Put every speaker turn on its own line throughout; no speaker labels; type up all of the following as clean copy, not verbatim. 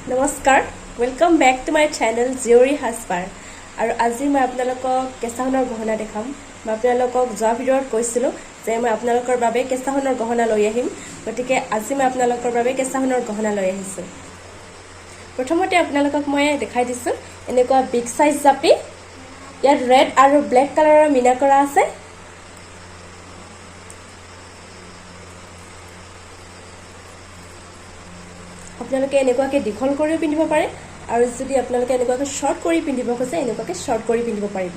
নমস্কাৰ, welcome back to my channel জীয়ৰী সাজপাৰ। আৰু আজি মই আপোনালোকক কেঁচা সোণৰ গহনা দেখাম। মই আপোনালোকক যোৱা ভিডিঅ'ত কৈছিলোঁ যে মই আপোনালোকৰ বাবে কেঁচা সোণৰ গহনা লৈ আহিম। গতিকে আজি মই আপোনালোকৰ বাবে কেঁচা সোণৰ গহনা লৈ আহিছোঁ। প্ৰথমতে আপোনালোকক মই দেখাই দিছোঁ এনেকুৱা বিগ চাইজ জাপি। ইয়াত ৰেড আৰু ব্লেক কালাৰৰ মীনা কৰা আছে। আপোনালোকে এনেকুৱাকৈ দীঘল কৰিও পিন্ধিব পাৰে আৰু যদি আপোনালোকে এনেকুৱাকৈ শ্বৰ্ট কৰি পিন্ধিব খোজে, এনেকুৱাকৈ শ্বৰ্ট কৰি পিন্ধিব পাৰিব।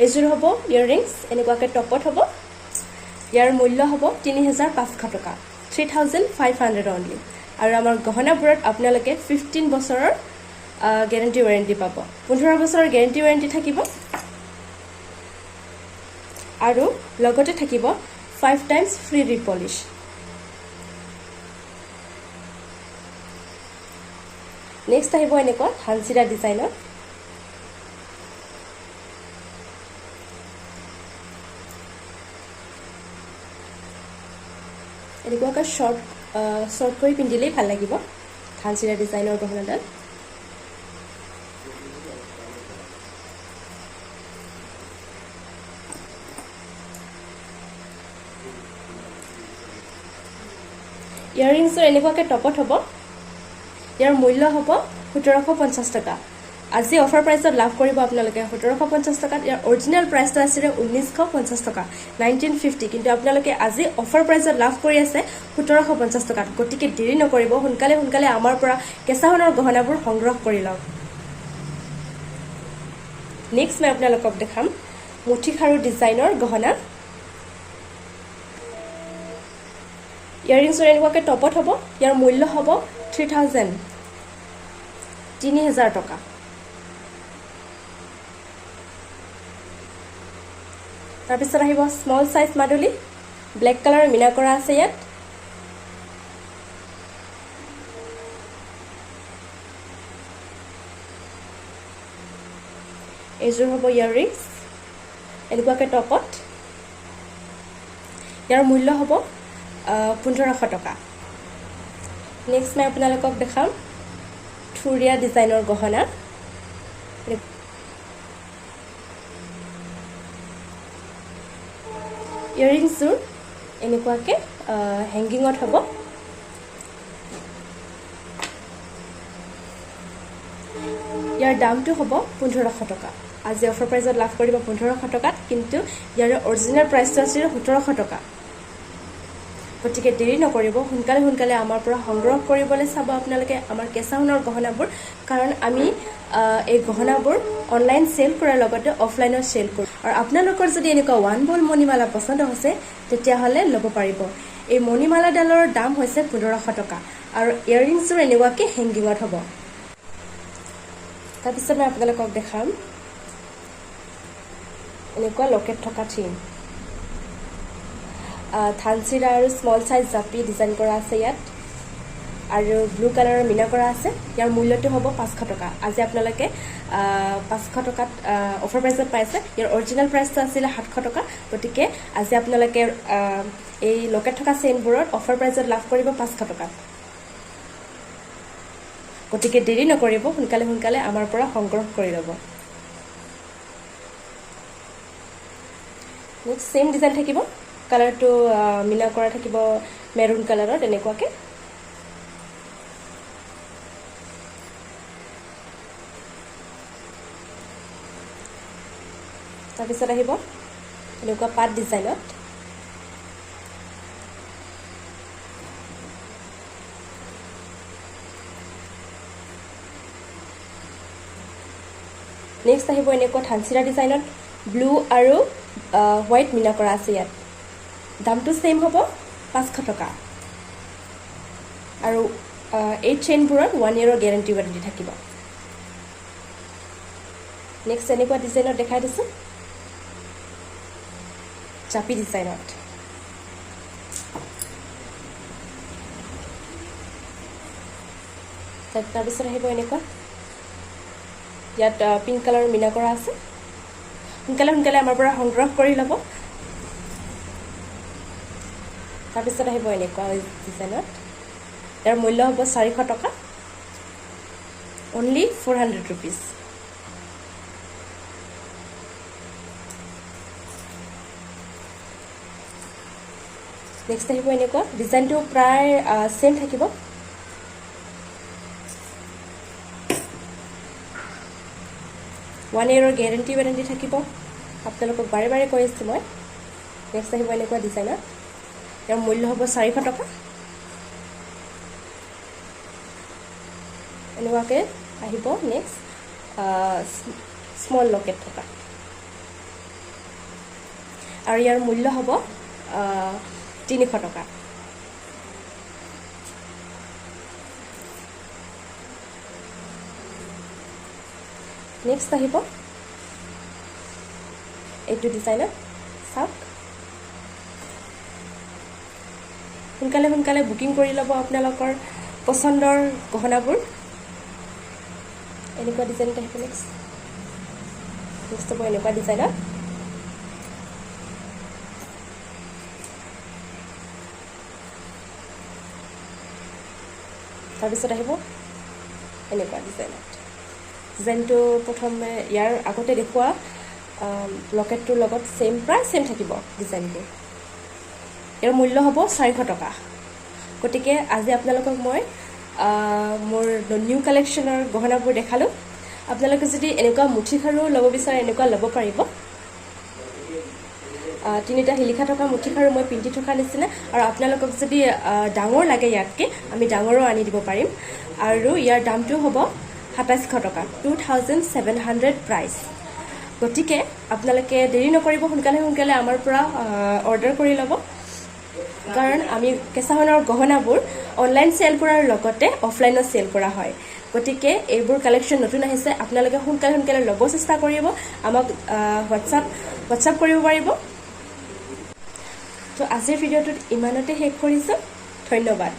এইযোৰ হ'ব ইয়েৰিংছ, এনেকুৱাকৈ টপত হ'ব। ইয়াৰ মূল্য হ'ব 3500 টকা, 3500 অনলি। আৰু আমাৰ গহনাবোৰত আপোনালোকে 15 বছৰৰ গেৰেণ্টি ৱাৰেণ্টি পাব। 15 বছৰৰ গেৰেণ্টি ৱাৰেণ্টি থাকিব আৰু লগতে থাকিব 5 টাইমছ ফ্ৰী ৰিপলিছ। নেক্সট আহিব এনেকুৱা ধানচিৰা ডিজাইনত। এনেকুৱাকৈ শ্বৰ্ট শ্বৰ্ট কৰি পিন্ধিলেই ভাল লাগিব ধানচিৰা ডিজাইনৰ গহনাডাল। ইয়াৰৰিংছৰ এনেকুৱাকৈ টপত হ'ব। ইয়াৰ মূল্য হ'ব 1750 টকা। আজি অফাৰ প্ৰাইচত লাভ কৰিব আপোনালোকে 1750 টকাত। ইয়াৰ অৰিজিনেল প্ৰাইচটো আছিলে 1950 টকা, 1950। কিন্তু আপোনালোকে আজি অফাৰ প্ৰাইচত লাভ কৰি আছে 1750 টকাত। গতিকে দেৰি নকৰিব, সোনকালে সোনকালে আমাৰ পৰা কেঁচা সোণৰ গহনাবোৰ সংগ্ৰহ কৰি লওক। নেক্সট মই আপোনালোকক দেখাম মুঠি খাৰু ডিজাইনৰ গহনা। ইয়াৰৰিংছৰ এনেকুৱাকৈ টপত হ'ব। ইয়াৰ মূল্য হ'ব 3000, 3000 টকা। তাৰপিছত আহিব স্মল চাইজ মাদুলি। ব্লেক কালাৰৰ মীনা কৰা আছে ইয়াত। এইযোৰ হ'ব ইয়াৰৰিংছ, এনেকুৱাকৈ টপত। ইয়াৰ মূল্য হ'ব 1500 টকা। নেক্সট মই আপোনালোকক দেখাম থুৰীয়া ডিজাইনৰ গহনা। ইয়েৰিংছযোৰ এনেকুৱাকৈ হেংগিঙত হ'ব। ইয়াৰ দামটো হ'ব 1500 টকা। আজি অফাৰ প্ৰাইজত লাভ কৰিব 1500 টকাত, কিন্তু ইয়াৰ অৰিজিনেল প্ৰাইচটো আছিলে 1700 টকা। গতিকে দেৰি নকৰিব, সোনকালে সোনকালে আমাৰ পৰা সংগ্ৰহ কৰিবলৈ চাব আপোনালোকে আমাৰ কেঁচা সোণৰ গহনাবোৰ, কাৰণ আমি এই গহনাবোৰ অনলাইন চেল কৰাৰ লগতে অফলাইনত চেল কৰোঁ। আৰু আপোনালোকৰ যদি এনেকুৱা ওৱান বল মণিমালা পচন্দ হৈছে, তেতিয়াহ'লে ল'ব পাৰিব। এই মণিমালাডালৰ দাম হৈছে 1500 টকা আৰু ইয়েৰিংছযোৰ এনেকুৱাকৈ হেংগিঙত হ'ব। তাৰপিছত মই আপোনালোকক দেখাম এনেকুৱা লকেট থকা চেইন। ধানচিৰা আৰু স্মল চাইজ জাপি ডিজাইন কৰা আছে ইয়াত আৰু ব্লু কালাৰৰ মীনা কৰা আছে। ইয়াৰ মূল্যটো হ'ব 500 টকা। আজি আপোনালোকে 500 টকাত অফাৰ প্ৰাইচত পাইছে। ইয়াৰ অৰিজিনেল প্ৰাইচটো আছিলে 700 টকা। গতিকে আজি আপোনালোকে এই লকেট থকা চেইনবোৰত অফাৰ প্ৰাইচত লাভ কৰিব 500 টকাত। গতিকে দেৰি নকৰিব, সোনকালে সোনকালে আমাৰ পৰা সংগ্ৰহ কৰি ল'ব। নেক্সট ছেইম ডিজাইন থাকিব, কালাৰটো মীনা কৰা থাকিব মেৰুন কালাৰৰ তেনেকুৱাকৈ। তাৰপিছত আহিব এনেকুৱা পাত ডিজাইনত। নেক্সট আহিব এনেকুৱা ধানচিৰা ডিজাইনত, ব্লু আৰু হোৱাইট মীনা কৰা আছে ইয়াত। দামটো ছেইম হ'ব 500 টকা আৰু এই চেইনবোৰত 1 ইয়েৰৰ গেৰেণ্টি ৱাৰেণ্টি থাকিব। নেক্সট এনেকুৱা ডিজাইনত দেখাই দিছোঁ, জাপি ডিজাইনত। তাৰপিছত আহিব এনেকুৱা, ইয়াত পিংক কালাৰৰ মীনা কৰা আছে। সোনকালে সোনকালে আমাৰ পৰা সংগ্ৰহ কৰি ল'ব। তাৰপিছত আহিব এনেকুৱা ডিজাইনত। ইয়াৰ মূল্য হ'ব 400 টকা, অনলি ₹400। নেক্সট আহিব এনেকুৱা। ডিজাইনটো প্ৰায় ছেইম থাকিব। ওৱান ইয়েৰৰ গেৰেণ্টি ৱাৰেণ্টি থাকিব, আপোনালোকক বাৰে বাৰে কৈ আছোঁ মই। নেক্সট আহিব এনেকুৱা ডিজাইনত। ইয়াৰ মূল্য হ'ব 400 টকা। এনেকুৱাকৈ আহিব নেক্সট স্মল লকেট থকা আৰু ইয়াৰ মূল্য হ'ব 300 টকা। নেক্সট আহিব এইটো ডিজাইনত। চাওক, সোনকালে সোনকালে বুকিং কৰি ল'ব আপোনালোকৰ পচন্দৰ গহনাবোৰ। এনেকুৱা ডিজাইনত আহিব। নেক্সট নেক্সট হ'ব এনেকুৱা ডিজাইনত। তাৰপিছত আহিব এনেকুৱা ডিজাইনত। ডিজাইনটো প্ৰথমে ইয়াৰ আগতে দেখুওৱা লকেটটোৰ লগত ছেইম, প্ৰায় ছেইম থাকিব ডিজাইনবোৰ। ইয়াৰ মূল্য হ'ব 400 টকা। গতিকে আজি আপোনালোকক মই মোৰ নিউ কালেকশ্যনৰ গহনাবোৰ দেখালোঁ। আপোনালোকে যদি এনেকুৱা মুঠি খাৰু ল'ব বিচাৰে, এনেকুৱা ল'ব পাৰিব। তিনিটা শিলিখা থকা মুঠি খাৰু মই পিন্ধি থকা নিচিনা। আৰু আপোনালোকক যদি ডাঙৰ লাগে ইয়াতকৈ, আমি ডাঙৰো আনি দিব পাৰিম। আৰু ইয়াৰ দামটো হ'ব 2700 টকা, 2700 price। গতিকে আপোনালোকে দেৰি নকৰিব, সোনকালে সোনকালে আমাৰ পৰা অৰ্ডাৰ কৰি ল'ব, কাৰণ আমি কেঁচা সোণৰ গহনাবোৰ অনলাইন চেল কৰাৰ লগতে অফলাইনত চেল কৰা হয়। গতিকে এইবোৰ কালেকশ্যন নতুন আহিছে, আপোনালোকে সোনকালে সোনকালে ল'ব চেষ্টা কৰিব। আমাক হোৱাটছআপ হোৱাটছআপ কৰিব পাৰিব। তো আজিৰ ভিডিঅ'টোত ইমানতে শেষ কৰিছোঁ। ধন্যবাদ।